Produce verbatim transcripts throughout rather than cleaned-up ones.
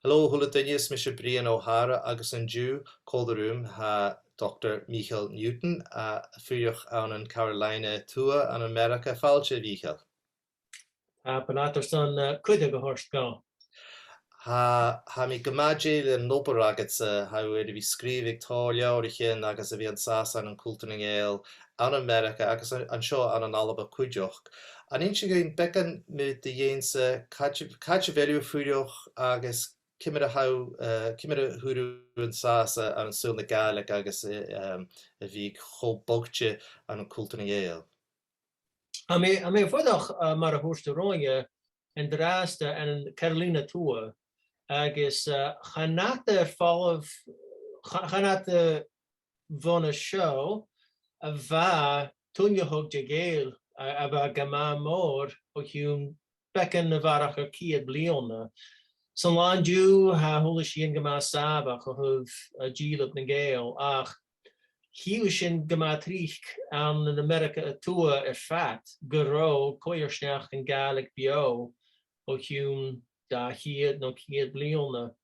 Hello, a h-uile duine, is mise Brian Ó hEadhra agus an-diugh còmhla rium tha Doctor Michael Newton, a' fuireach ann an Carolina a Tuath ann an Ameireagaidh. Fàilte, a Mhìcheil. Tapadh leat airson, eh, cuireadh a thoirt dhomh. Tha, tha mi gu math dèidheil air an obair agadsa, tha thu air a bhith a' sgrìobhadh tòrr leabhraichean agus a bhith an sàs ann an cultar nan Gàidheal ann an Ameireagaidh agus an, an seo ann an Alba cuideachd. An innis thu dhuinn beagan mu do dheidhinn-sa, càit, càit a bheil thu a' fuireach agus ciamar a tha thu, eh, ciamar a fhuair thu an sàs ann an saoghal na Gàidhlig agus, eh, em, a bhith cho bogte ann an cultar nan Gàidheal? Tha mi, tha mi a' fuireach, eh, mar a thuirt thu roimhe, an-dràsta ann an Carolina a Tuath, agus, eh, chan fhada air falbh, cha-, chan fhada bhon a seo a bha tuineachadh de Ghàidheil a, a bha gu math mòr o chionn beagan a bharrachd air ceud bliadhna. San là an-diugh, tha a h-uile sìon gu math sàmhach a thaobh, eh, dìleab nan Gàidheal, ach chì thu sin gu math tric ann an Ameireagaidh a Tuath air fad, gun robh coimhearsnachdan Gàidhlig beò o chionn dà cheud no ceud bliadhna.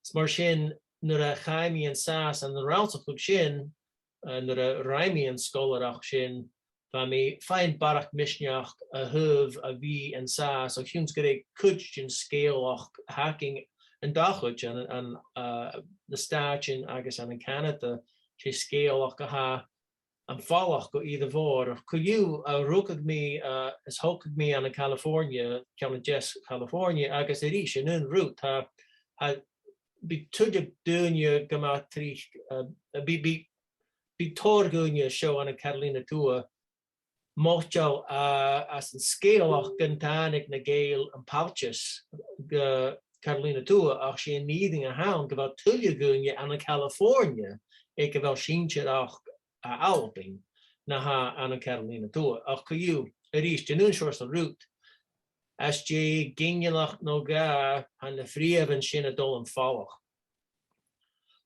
Is mar sin, nuair a chaidh mi an sàs ann an rannsachadh sin, eh, nuair a rinn mi an sgoilearachd sin, bha mi a' faighinn barrachd misneachd a thaobh a bhith an sàs, o chionn 's gur e cuid den sgeulachd a th' againn an dà chuid, ann, ann, eh, na Stàitean agus ann an Canada, 's e sgeulachd a tha am falach gu ìre mhòr. Ach co-dhiù, eh, rugadh mi, eh, is thogadh mi ann an California, ceann a deas California, agus a-rithist, an aon rud, tha, tha, bidh tuilleadh daoine gu math tric, eh, bidh, bidh, bidh tòrr dhaoine seo ann an Carolina a Tuath, moiteil, eh, às an sgeulachd gun tàinig na Gàidheil am pailteas gu Carolina a Tuath, ach 's e an fhìrinn a th' ann gu bheil tuilleadh dhaoine ann an California aig a bheil sinnsearachd à Albainn na tha ann an Carolina a Tuath. Ach co-dhiù, a-rithist, an aon seòrsa rud, às dèidh ginealach no dhà, tha na freumhan sin a' dol am falach.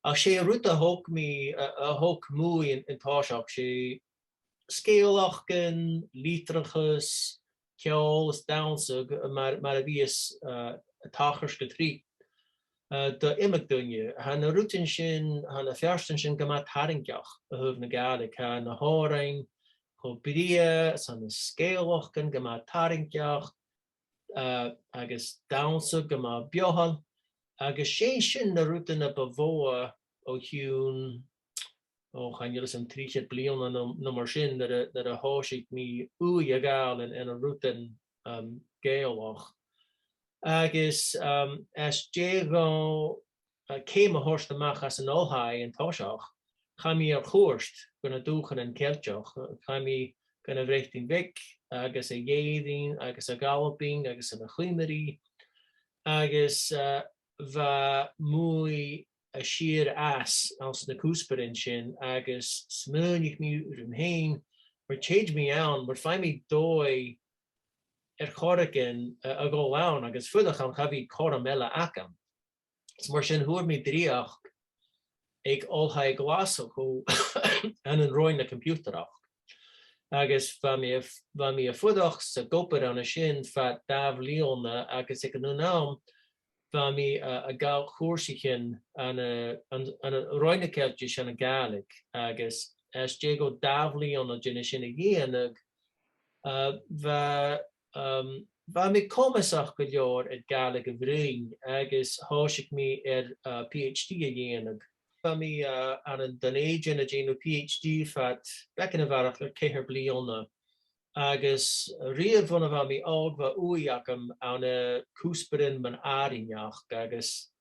Ach 's e an rud a thog mi, a, a thog m' ùidh an, an toiseach, 's e sgeulachdan, litreachas, ceòl is dannsa gu, mar, mar a bhios, eh, a' tachairt gu tric, eh, do iomadh duine. Tha na rudan sin, tha na feartan sin gu math tarraingeach a thaobh na Gàidhlig. Tha na h-òrain cho brèagha, 's tha na sgeulachdan gu math tarraingeach, eh, agus dannsa gu math beothail, agus 's e sin na rudan a bu mhotha o chionn, o, chan eil fhios agam, trithead bliadhna no, no mar sin, nuair a, nuair a thòisich mi ùidh a ghabhail ann, ann an rudan, um, Gàidhealach. Agus, um, às dèidh dhomh, uh, ceum a thoirt a-mach às an oilthigh an toiseach, chaidh mi air chuairt gu na dùthchannan Ceilteach, chaidh mi gu na Bhreatainn Bhig agus a dh'Èirinn agus a dh'Albainn agus ann an Cuimrigh, agus, uh, bha m' ùidh a' sìor fhàs anns na cuspairean sin, agus smaoinich mi rium fhèin, mur tèid mi ann, mur faigh mi dòigh air choreigin a, a dhol ann, agus fuireach ann, cha bhi cothrom eile agam. Is mar sin fhuair mi dreuchd aig Oilthigh Ghlaschu ann an Roinn na Coimpiutaireachd. Agus bha mi a', bha mi a' fuireach 's ag obair ann an sin fad dà bhliadhna, agus aig an aon àm bha mi, uh, a' gabhail chùrsaichean ann an, ann, ann an Roinn na Ceiltis ann an Gàidhlig, agus às dèidh dhomh dà bhliadhna de na sin a dhèanamh, uh, bha, um, bha mi comasach gu leòr air Gàidhlig a bhruidhinn, agus thòisich mi air, uh, PhD a dhèanamh. Bha mi, uh, ann an Dùn Èideann a' dèanamh PhD fad beagan a bharrachd air ceithir bliadhna, agus riamh bhon a bha mi òg bha ùidh agam ann an cuspairean mun àrainneachd, agus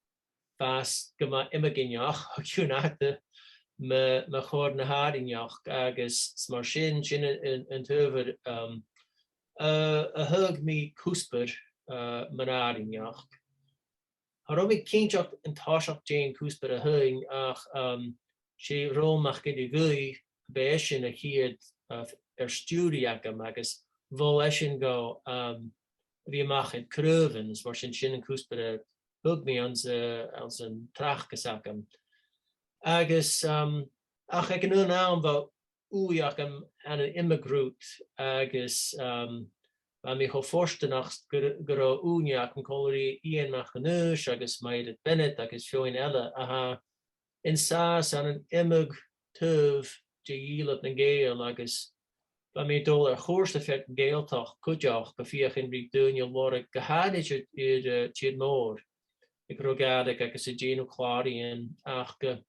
bha e gu math iomagaineach o chionn fhada mu, mu chomhair na h-àrainneachd, agus 's mar sin, sin an, an, an t-adhbhar, um, uh, a thagh mi cuspair, uh, mun àrainneachd. Cha robh mi cinnteach an toiseach dè an cuspair a th' ann, ach, um, 's e Raghnall MacIlleDhuibh, b' e esan a' chiad, uh, fhear-stiùiridh agam, agus mhol esan dhomh, um, a bhith a-mach air craobhan, is mar sin, sin an cuspair a thug mi anns a', anns an tràchdas agam. Agus, um, ach aig an aon àm bha ùidh agam ann an iomadh rud agus, um, bha mi cho fortanach gu, gu robh ùine agam còmhla ri Iain MacAonghais agus Mairead Bennett agus feadhainn eile a tha an sàs ann an iomadh taobh de dhìleab nan Gàidheal agus bha mi a' dol air chuairt air feadh na Gàidhealtachd cuideachd gu feuchainn ri daoine a lorg gu h-àraid air, air, eh, tìr-mòr aig an robh Gàidhlig agus a' dèanamh clàraidhean aca.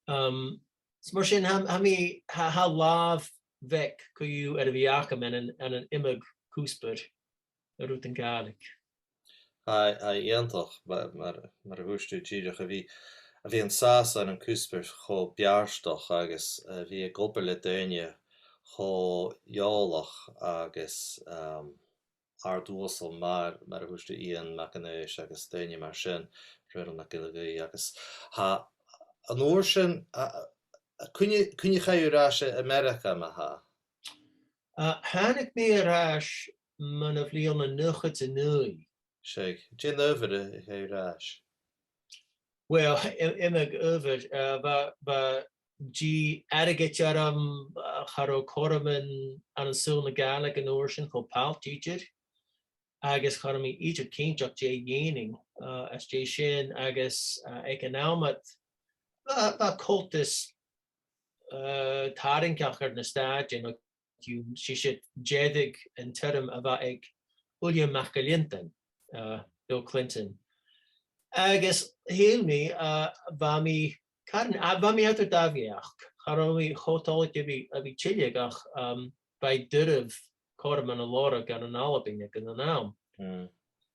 Um, so mar sin, tha, tha mi, tha, tha làmh bheag co-dhiù air a bhith agam ann an, ann an iomadh cuspair a' rud an Gàidhlig. Tha, tha e iongantach, ma-, mar, mar a thuirt thu dìreach, a bhith, a bhith an sàs ann an cuspair cho beartach agus, eh, a bhith ag obair le daoine cho eòlach agus, um, àrd-uasal mar, mar a thuirt thu, Iain MacAonghais agus daoine mar sin, Raghnall MacGilleDhuibh agus tha, an uair sin, a, a, cuine, cuine chaidh thu air ais a Ameireagaidh ma-thà? Uh, thàinig mi air ais mun a' bhliadhna naochad 's a naoi. Seadh, dè an adhbhar a chaidh thu air ais? Well, i-, iomadh adhbhar, uh, bha, bha dìth airgid orm, uh, cha robh cothroman ann an saoghal na Gàidhlig an uair sin cho pailt idir, agus cha robh mi idir cinnteach dè dhèanainn, uh, às dèidh sin, agus, uh, aig an àm ud, bha, bha coltas, uh, tarraingeach air na Stàitean, no, 's e, 's e deireadh an teirm a bha aig Uilleam MacIlleathain, uh, Bill Clinton. Agus shaoil mi, uh, bha mi, caran, a, bha mi eadar dà bheachd, cha robh mi cho toilichte a bhith, a bhith tilleadh ach, um, bha e doirbh cothroman a lorg ann an Albainn aig an àm. Mm.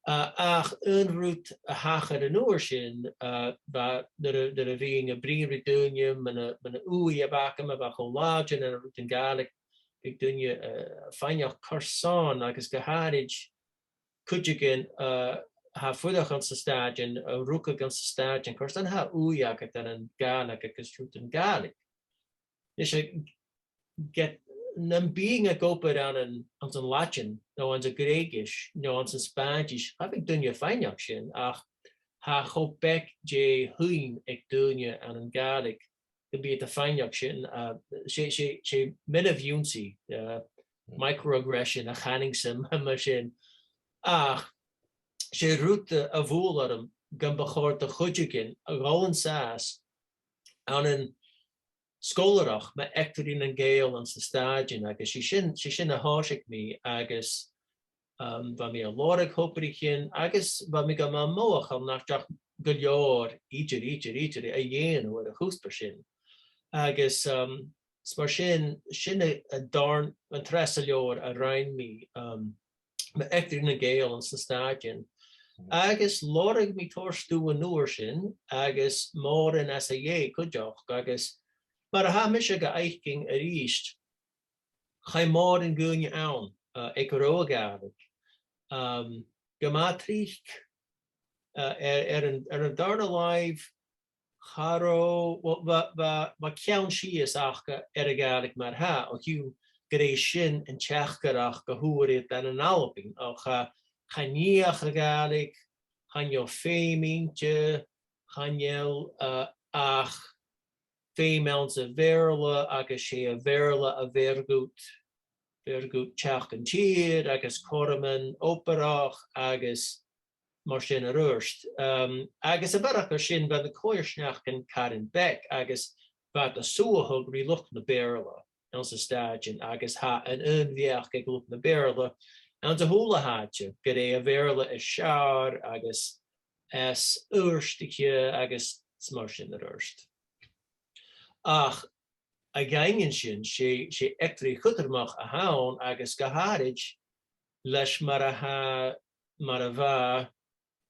Uh, ach aon rud a thachair an uair sin, uh, bha nuair a, nuair a bhithinn a' bruidhinn ri daoine mun a, mun a' ùidh a bh' agam, a bha cho làidir ann an rud an Gàidhlig, bhiodh daoine, uh, a' faighneachd carson agus gu h-àraid cuideigin, uh, a tha a' fuireach anns na Stàitean, a rugadh anns na Stàitean, carson a tha ùidh agad ann an Gàidhlig agus rud an Gàidhlig. Is e, ged, nam bithinn ag obair ann an, anns an Laideann, no anns a' Ghreugais, no anns an Spàinntis, cha bhiodh daoine a' faighneachd sin, ach tha cho beag de shuim aig daoine ann an Gàidhlig gum bi iad a' faighneachd sin, uh, 's e, 's e, 's e mionbhiùnsaidh, uh, microaggression a chanainn-sa mar sin. Ach 's e rud a, a bhuail orm gum bu chòir do chuideigin a dhol an sàs ann an sgoilearachd mu eachdraidh nan Gàidheal anns na Stàitean, agus 's e sin, 's e sin a thòisich mi, agus, um, bha mi a' lorg obraichean, agus bha mi gu math mothachail nach deach gu leòr idir, idir, idir a dhèanamh air a' chuspair sin. Agus, um, 's mar sin, sin a, an dàrn, an treas leabhar a rinn mi, um, mu eachdraidh nan Gàidheal anns na Stàitean. Mm. Agus lorg mi tòrr stuth an uair sin, agus mòran às a dhèidh cuideachd, agus mar a tha mise ga fhaicinn a-rithist, chaidh mòran dhaoine ann, uh, aig an robh a' Ghàidhlig. Um, gu math tric, uh, air, air an, air an dàrna làimh, cha robh, bha, bha, bha, bha ceann sìos aca air a' Ghàidhlig mar-thà, o chionn gur e sin an teachdaireachd a fhuair iad ann an Albainn, o cha, chan fhiach a' Ghàidhlig, chan eil feum innte, chan eil, uh, ach feum anns a' Bheurla agus 's e a' Bheurla a bheir dhut, bheir dhut teachd an tìr agus cothroman obrach agus mar sin air adhart. Um, agus a bharrachd air sin, bha na coimhearsnachdan caran beag agus bha iad a' suathadh ri luchd na Beurla anns na Stàitean agus tha an aon bheachd aig luchd na Beurla anns a h-uile h-àite, gur e a' Bheurla as fheàrr agus as fhurasta agus mar sin air adhart. Ach a dh'aindeoin sin, 's e, 's e eachdraidh chudromach a th' ann agus gu h-àraid leis mar a tha, mar a bha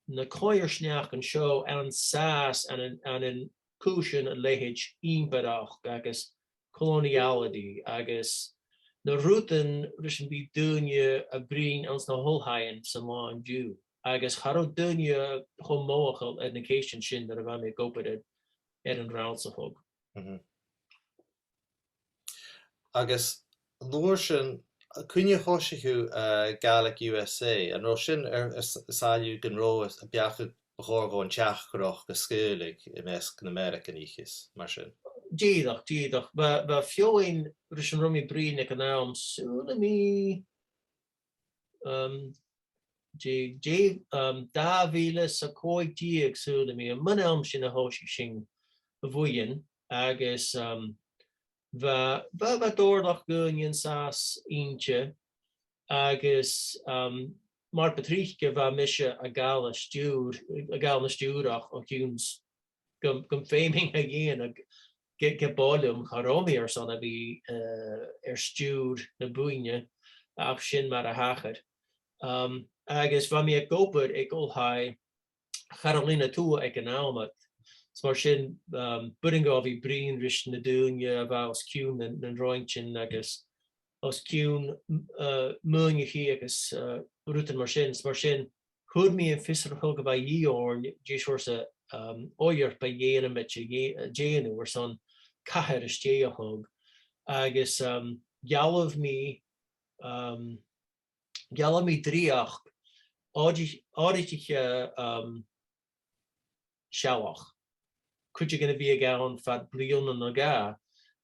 na coimhearsnachdan seo an sàs ann an, ann an cùisean a leithid ìmpireachd agus coloniality agus na rudan ris am bi daoine a' bruidhinn anns na h-oilthighean san là an-diugh. Agus cha robh daoine cho mothachail air na ceistean sin nuair a bha mi ag obair air, air an rannsachadh. Mhm. Agus an uair sin, cuine thòisich thu, eh, Gaelic U S A? An robh sin air, air s-, sàillibh gun robh a' beachd bu chòir dhomh an teachdaireachd a sgaoileadh am measg nam Ameireaganaich is mar sin? Dìreach, dìreach. Bha, bha feadhainn ris an robh mi a' bruidhinn aig an àm, saoilidh mi, um, dè, dè, um, dà mhìle 's a còig deug, saoilidh mi, am, mun àm sin a thòisich sinn a' bhuidheann, agus, um, bha, bha, bha dòrlach dhaoine an sàs innte, agus, um, mar bu trice bha mise a' gabhail an stiùir, a' gabhail na stiùireach o chionn 's gum, gum feumainn a dhèanamh, ge-, ge b' e leam, cha robh mi airson a bhith, eh, air stiùir na buidhne, ach sin mar a thachair. Um, agus bha mi ag obair aig Oilthigh Charolina a Tuath aig an àm ud. Is mar sin, um, b' urrainn dhomh a bhith a' bruidhinn ris na daoine a bha os cionn nan, nan roinntean agus os cionn, uh, maoineachaidh agus, uh, rudan mar sin. Is mar sin, fhuair mi am fiosrachadh a bha a dhìth oirnn dè seòrsa, um, oidhirp a dhèanamaid a dhè-, a dhèanamh airson cathair a stèidheachadh. Agus, um, dhealbh mi, um, dhealbh mi dreuchd àraid-, àraidh, um, sealach. Cuideigin a bhiodh ann fad bliadhna no dhà.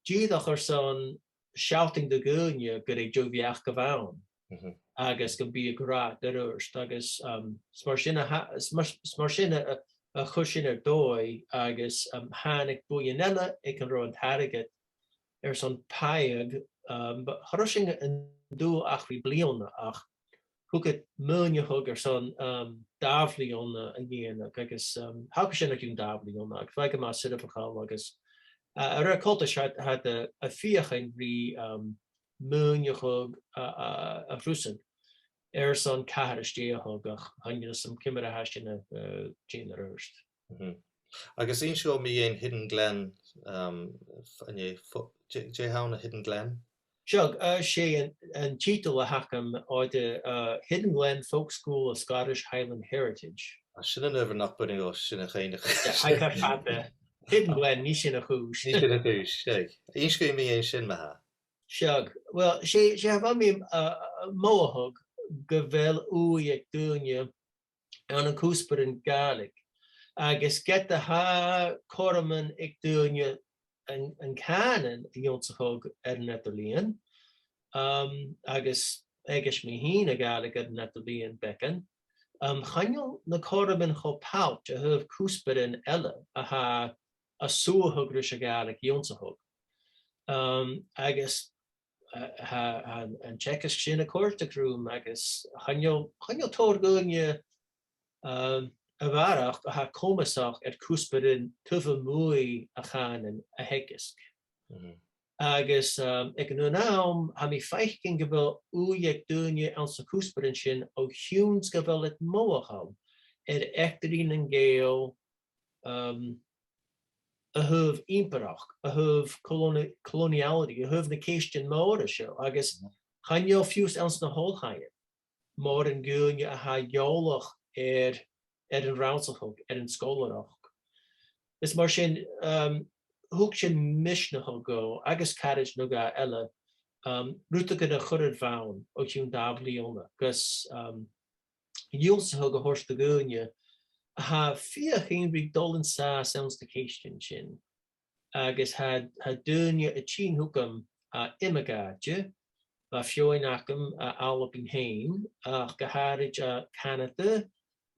Dìreach airson sealltainn do dhaoine gur e deagh bheachd a bh' ann. Mhm. Agus gum biodh rath air adhart. Agus, um, 's mar sin a tha-, 's mar, 's mar sin a, a, a chuir sinn air dòigh agus, um, thàinig buidheann eile aig an robh an t-airgead airson pàigheadh, um, b-, cha robh sinn an dùil ach ri bliadhna, ach thug iad maoineachadh airson, um, dà bhliadhna a dhèanamh, agus, um, thachair sin o chionn dà bhliadhna, agus bha e gu math soirbheachail, agus, uh, a rèir choltais, tha, tha iad a', a' feuchainn ri, um, maoineachadh a, a, a thrusadh airson cathair a stèidheachadh, ach chan eil fhios agam ciamar a tha sin a', uh, dèanamh air adhart. Mhm. Agus innis dhomh mu dheidhinn Hidden Glen, um, f-, an e fo-, dè, dè th' ann an Hidden Glen? Seo, uh, 's e an, an tiotal a th' agam air adhart, uh, Hidden Glen Folk School of Scottish Highland Heritage. Ah, sin an adhbhar nach b' urrainn dhomh sin a chuimhneachadh. Tha e fada. Hidden Glen, nì sin a' chùis. Nì sin a' chùis, seadh. Innis dhuinn mu dheidhinn sin, ma-thà. Seadh. Well, 's e, 's e, bha mi, uh, mothachadh gu bheil ùidh aig daoine ann an cuspairean Gàidhlig. Agus ged a tha cothroman aig daoine an, an cànan a dh'ionnsachadh air an eadar-lìon, um, agus aig mise fhìn a' Ghàidhlig air an eadar-lìon beagan, um, chan eil na cothroman cho pailt a thaobh cuspairean eile a tha a' suathadh ris a' Ghàidhlig ionnsachadh. Um, agus, uh, tha, tha an, an teagasg sin a' còrdadh rium agus chan eil, chan eil tòrr dhaoine, um, a bharrachd a tha comasach air cuspairean taobh a-muigh a' chànain a theagasg. Mhm. Agus, um, aig an aon àm, tha mi a' faicinn gu bheil ùidh aig daoine anns na cuspairean sin o chionn 's gu bheil iad mothachadh air eachdraidh nan Gàidheal, um, a thaobh ìmpireachd, a thaobh coloni-, coloniality, a thaobh na ceistean mòra seo, agus chan eil fiù 's anns na h-oilthighean mòran dhaoine a tha eòlach air, air an rannsachadh, air an sgoilearachd. Is mar sin, um, thug sin misneachd dhomh agus caraid no dhà eile, um, rudeigin a chur air bhonn o chionn dà bhliadhna, gus, um, ionnsachadh a thoirt do dhaoine a tha a' feuchainn ri dol an sàs anns na ceistean sin. Agus tha, tha daoine a' tighinn thugam à iomadh àite, bha feadhainn agam à Albainn fhèin, ach gu h-àraid à Canada,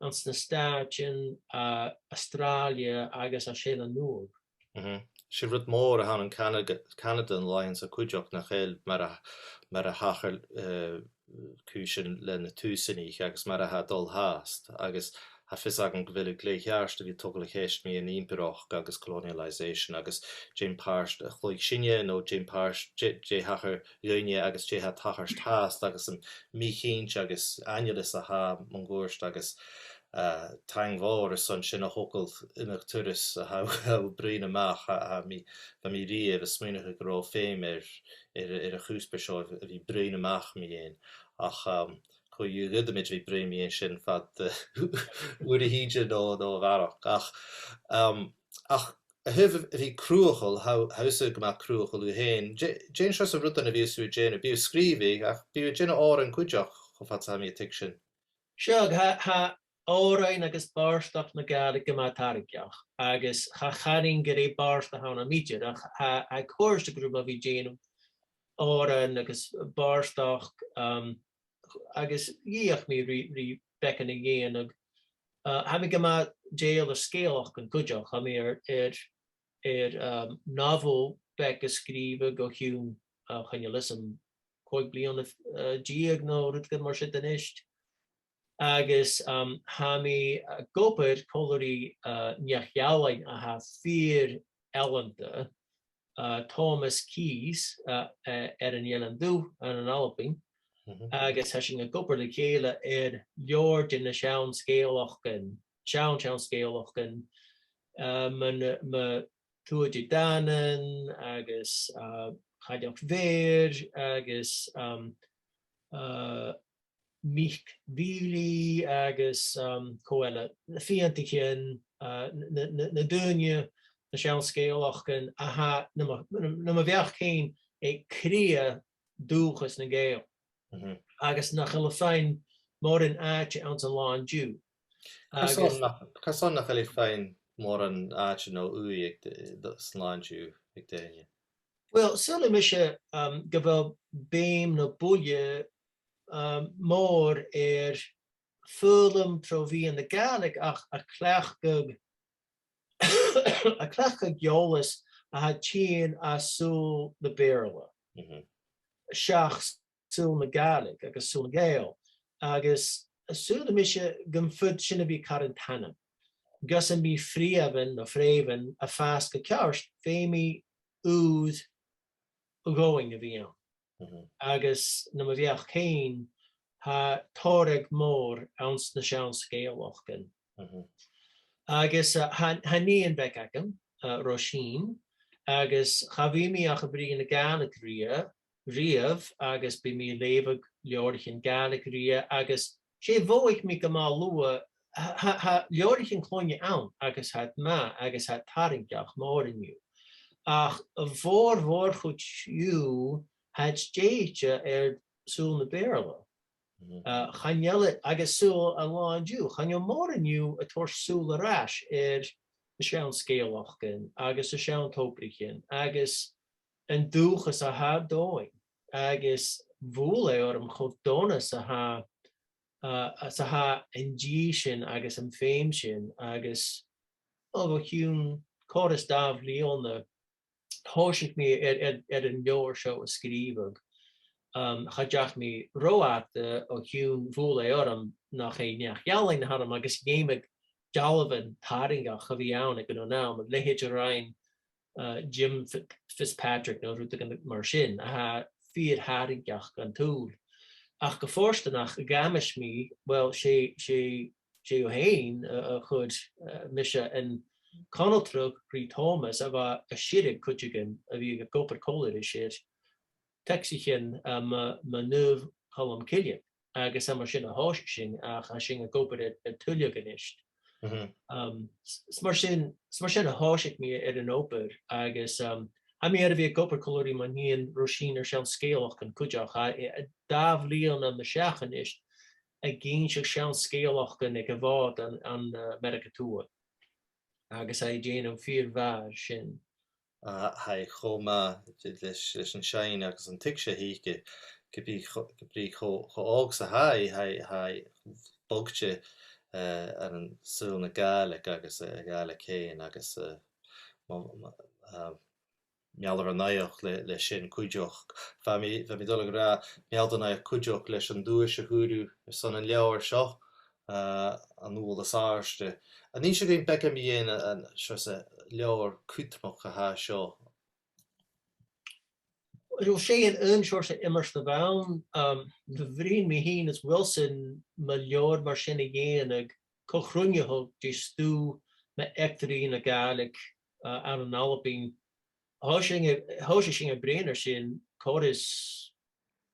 anns na Stàitean, à Astràilia agus à Sealainn Nuadh. Mhm. 'S e rud mòr a th' ann an Canada, Canada an latha-sa cuideachd, nach eil, mar a, mar a thachair, eh, cùisean le na tùsanaich agus mar a tha dol fhathast, agus tha fios agam gu bheil thu glè cheart a bhith a' togail a' cheist mu dheidhinn ìmpireachd agus colonialisation agus dè an pàirt a chluich sinne no dè an pàirt, dè, dè thachair dhuinne agus dè tha tachairt fhathast agus am mì-chinnt agus aineolas a tha mun cuairt agus, eh, taing mhòr airson sin a thogail iomadh turas a tha, a tha thu a' bruidhinn a-mach, tha, tha mi, bha mi riamh a' smaoineachadh gun robh feum air, air, air a' chuspair seo a bhith a' bruidhinn a-mach mu dheidhinn. Ach, um, co-dhiù, dh'fhaodamaid a bhith a' bruidhinn mu dheidhinn sin fad, eh, uair a thìde no, no a bharrachd. Ach, um, ach a thaobh a bhith cruthachail, tha, tha thusa gu math cruthachail thu fhèin. Dè, dè an seòrsa rudan a bhios tu a' dèanamh? Bidh thu a' sgrìobhadh, ach bidh thu a' dèanamh òrain cuideachd cho fad 's a tha mi a' tuigsinn. Seo, tha, tha òrain agus bàrdachd na Gàidhlig gu math tarraingeach, agus cha chanainn gur e bàrd a th' annam idir, ach tha, tha e a' còrdadh rium a bhith a' dèanamh òrain agus bàrdachd, um, agus dh'fheuch mi ri, ri beagan a dhèanamh. Uh, tha mi gu math dèidheil air sgeulachdan cuideachd, tha mi air, air, air, um, novel beag a sgrìobhadh o chionn, uh, chan eil fhios agam, còig bliadhna, uh, deug no rudeigin mar sin a-nis. Agus, um, tha mi, uh, ag obair còmhla ri, uh, neach-ealain a tha fìor ealanta, uh, Thomas Keyes, uh, uh, air an Eilean Dubh, ann an Albainn. Mhm. Agus tha sinn ag obair le chèile air leabhar de na seann sgeulachdan, seann, seann sgeulachdan, uh, mun, mun Tuatha Dé Danann agus, uh, Cailleach Bheurr agus, um, uh, Mic Mhìlidh agus, um, cò eile, na Fianntaichean, uh, na, na, na daoine, na seann sgeulachdan a tha, nam, nam, nam bheachd fhèin, aig cridhe dùthchas nan Gàidheal. Mhm. Agus nach eil e a' faighinn mòran àite anns an là an-diugh. Carson Agus nach, carson nach eil e a' faighinn mòran àite no ùidh aig d-, d-, san là an-diugh aig daoine? Well, saoilidh mise, um, gu bheil beum no buille, um, mòr air foghlam tro mheadhan na Gàidhlig ach a' cleachdadh, a' cleachdadh eòlas a tha tighinn à saoghal na Beurla. Mhm. Seach saoghal na Gàidhlig agus saoghal nan Gàidheal. Agus saoilidh mise gum faod sin a bhith car an t-ainm. Gus am bi freumhan no freumhan a' fàs gu ceart, feumaidh ùr dhomhainn a bhith ann. Mhm. Agus nam bheachd fhèin, tha tòrr mòr anns na seann sgeulachdan. Mhm. Agus, uh, tha, tha nighean bheag agam, uh, Roisin, agus cha bhi mi ach a' bruidhinn na Gàidhlig rithe, riamh, agus bidh mi a' leughadh leabhraichean Gàidhlig rithe, agus 's e a mhothaich mi gu math luath, tha, tha, tha leabhraichean cloinne ann, agus tha iad math, agus tha iad tarraingeach mòran dhiubh. Ach a' mhòr, mhòr-chuid dhiubh, tha iad stèidhichte air saoghal na Beurla. Mhm. Uh, chan eil, agus saoghal an latha an-diugh, chan eil mòran dhiubh a' toirt sùil air ais air na seann sgeulachdan agus na seann tobraichean agus an dùthchas a tha air domhainn, agus bhuail e orm cho dona 's a tha, uh, 's a tha an dìth sin agus am feum sin agus, o, bho chionn còrr is dà bhliadhna, thòisich mi air, air, air an leabhar seo a sgrìobhadh. Um, cha deach mi ro fhada o chionn bhuail e orm nach e neach-ealain a th' annam agus dh'fheumadh dealbhan tarraingeach a bhith ann aig an aon àm, a leithid a rinn, uh, Jim Fi-, Fitzpatrick no rudeigin mar sin, a tha fìor tharraingeach dhan t-sùil. Ach gu fortanach, dh'amais mi, well, 's e, 's e 'S e thu fhèin a, a chuir, eh, mise an conaltradh ri Tòmas a bha a' sireadh cuideigin a bhiodh ag obair còmhla ris air taxaichean, eh, mu, mu Naomh Cholm Cille, agus 's ann mar sin a thòisich sinn, ach tha sinn ag obair air, air tuilleadh a-nis. Mhm. Um, s-, 's mar sin, 's mar sin a thòisich mi air an obair, agus, um, tha mi air a bhith ag obair còmhla ri mo nighean Roisin air seann sgeulachdan cuideachd, a, a, dà bhliadhna na seachad a-nis, ag innse seann sgeulachdan aig a' Mhòd ann, ann, eh, Ameireagaidh a Tuath. Agus tha e a' dèanamh fìor mhath sin. Ah, tha e cho math leis, leis an seinn agus an tuigse a th' aige, ge brith cho, ge brith cho, cho òg 's a tha e, tha e, tha e bogte, eh, air an saoghal na Gàidhlig agus, eh, a' Ghàidhlig fhèin agus, eh, mo, mo, eh, meal air a naidheachd le, le sin cuideachd. Bha mi, bha mi dol a ràdh, meal do naidheachd cuideachd leis an duais a fhuair thu airson an leabhair seo, eh, an Ubhal as Àirde. An inns thu dhuinn beagan mu dheidhinn an, an, seo 's e leabhar cudromach a tha seo? Well, 's e an aon seòrsa iomairt a bh' ann, um, do bhruidhinn mi fhìn is Wilson mu leabhar mar sin a dhèanamh, co-chruinneachadh de stuth mu eachdraidh na Gàidhlig, uh, ann an Albainn. Thòisich sinn a', thòisich sinn a' bruidhinn air sin còrr is,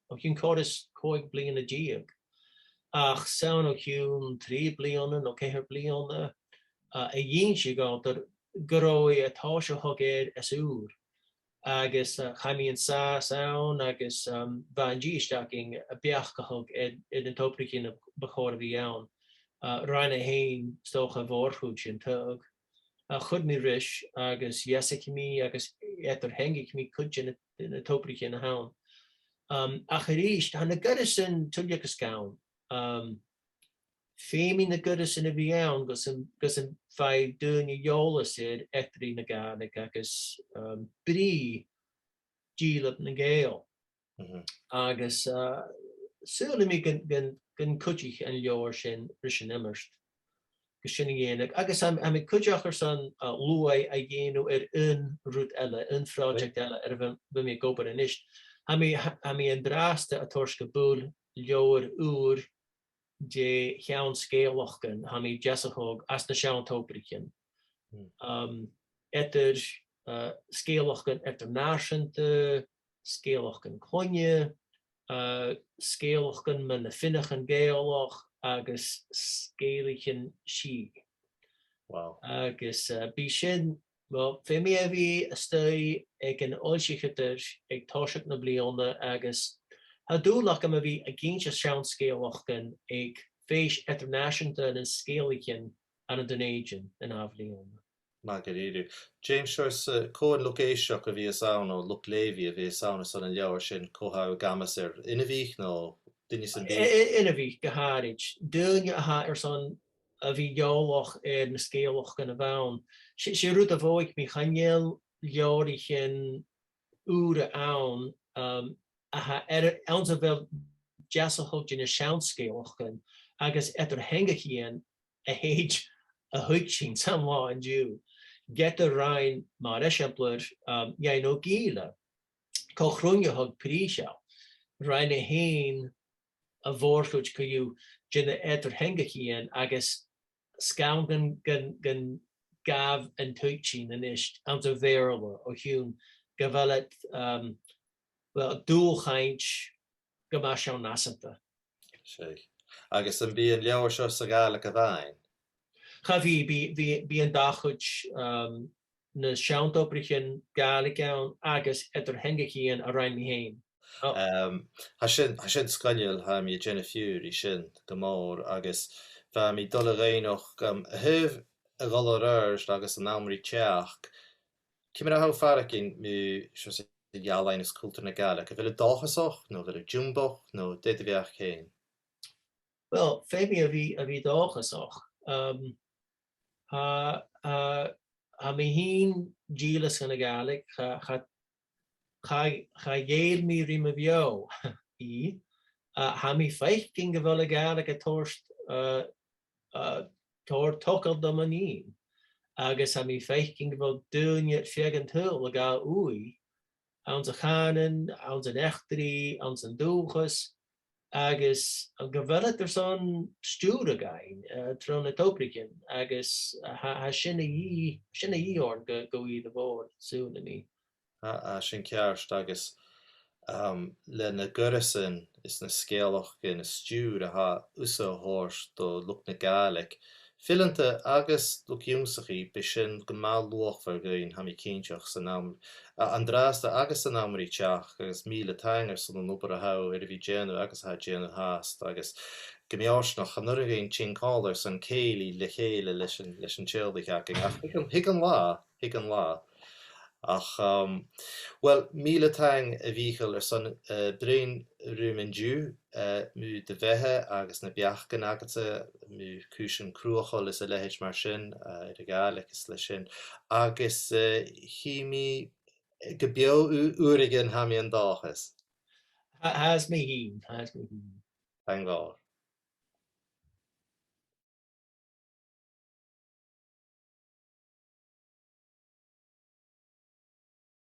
o chionn còrr is còig bliadhna deug. Ach 's ann o chionn trì bliadhna no ceithir bliadhna, uh, a dh'inns e dhomh gu robh e a' tòiseachadh air as ùr. Agus, uh, chaidh mi an sàs ann agus, um, bha an dithis againn a' beachdachadh air, air na tobraichean a bu chòir a bhith ann. Uh, rinn e fhèin, 's dòcha, a' mhòr-chuid den taghadh. A chuir mi ris agus dheasaich mi agus eadar-theangaich mi cuid de na, de na tobraichean a th' ann. Um, ach a-rithist, tha na goireasan tuilleadh 's gann. Um, feumaidh na goireasan a bhith ann gus am, gus am faigh daoine eòlas air eachdraidh na Gàidhlig agus, um, brìgh dìleab nan Gàidheal. Mhm. Agus, uh, saoilidh mi gun, gun, gun cuidich an leabhar sin ris an iomairt gu sin a dhèanamh. Agus tha, tha mi cuideachd airson, uh, luaidh a dhèanamh air aon rud eile, aon phròiseact eile air a bheil, bheil mi ag obair a-nis. Tha mi, tha, tha mi an-dràsta a' toirt gu buil leabhar ùr de sheann sgeulachdan, tha mi deasachadh, às na seann tobraichean. Hmm. Um, eadar, uh, sgeulachdan eadar-nàiseanta, sgeulachdan cloinne, uh, sgeulachdan mu na fineachan Gàidhealach agus sgeulachdan sìth. Wow. Agus, uh, bidh sin, well, feumaidh e a bhith a-staigh aig an fhoillsicheadair aig toiseach na bliadhna agus tha dùil agam a bhith ag innse seann sgeulachdan aig fèis eadar-nàiseanta nan sgeulachdan ann an Dùn Èideann an ath-bhliadhna. Math dha-rìribh. Dè an seòrsa, cò an luchd-èisteachd a bhios ann, no luchd-leughaidh a bhios ann airson an leabhar sin, cò tha thu ag amas air, inbhich no duine sam bith? I-, i-, inbhich gu h-àraid. Daoine a tha airson a bhith eòlach air na sgeulachdan a bh' ann. 'S e, 's e rud a mhothaich mi, chan eil leabhraichean ùra ann, um, a tha air, anns a bheil deasachadh de na seann sgeulachdan agus eadar-theangachadh a thèid a thuigsinn san là an-diugh. Ged a rinn, mar eisimpleir, um, Iain Òg Ìle, co-chruinneachadh prìseil, rinn e fhèin a' mhòr-chuid co-dhiù de na eadar-theangachadh agus 's gann gun, gun, gun gabh an tuigsinn a-nis anns a' Bheurla o chionn gu bheil iad, um, well, dual-chainnt gu math seann-fhasanta. Seadh. Agus am bi an leabhar seo sa Ghàidhlig a-mhàin? Cha bhi, bidh, bidh, bidh an dà chuid, um, na seann tobraichean Gàidhlig ann agus eadar-theangachadh a rinn mi fhèin. Oh. Um, tha sin, tha sin sgoinneil, tha mi a' dèanamh fiughair ri sin gu mòr, agus bha mi a' dol a dh'fhaighneachd, um, a thaobh a dhol air adhart agus an àm ri teachd, ciamar a tha thu a' faireachdainn mu, seòrsa, ealain is cultar na Gàidhlig? A bheil e dòchasach, no a bheil e diombach, no dè do bheachd fhèin? Well, feumaidh e a bhith, a bhith dòchasach. Um, tha, tha, tha mi fhìn dìleas dhan a' Ghàidhlig, cha, cha, cha, cha gheall mi ri mo bheò i. Uh, tha mi a' faicinn gu bheil a' Ghàidhlig a' toirt, uh, uh, toirt togail do mo nighean. Agus tha mi a' faicinn gu bheil daoine air feadh an t-saoghail a' gabhail ùidh anns a' chànan, anns an eachdraidh, anns an dualchas, agus gu bheil iad airson stiùireadh fhaighinn, uh, tro na tobraichean, agus, uh, tha, tha sin a dhìth, sin a dhìth oirnn gu, gu ìre mhòr, saoilidh mi. Tha, tha sin ceart agus, um, le na goireasan is na sgeulachdan, an stiùir a tha thusa a' toirt do luchd na Gàidhlig, fileanta agus luchd-ionnsachaidh, bidh sin gu math luachmhor dhuinn, tha mi cinnteach, san àm, a, an-dràsta agus san àm ri teachd, agus mìle taing airson an obair a tha thu air a bhith a' dèanamh agus a tha thu a' dèanamh fhathast, agus gu mì-fhortanach, chan urrainn dhuinn tighinn còmhla airson cèilidh le chèile leis an, leis an teaghlach againn, ach thig an, thig an là, thig an là. Ach, um, well, mìle taing, a Mhìcheil, airson, uh, bruidhinn rium an-diugh, uh, mu do bheatha agus na beachdan agadsa, mu chùisean cruthachail is a leithid mar sin, uh, air a' Ghàidhlig is leis sin. Agus, uh, chì mi ge b' e u-, uaireigin, tha mi an dòchas. Tha, tha mi fhìn, tha mi fhìn. Taing mhòr.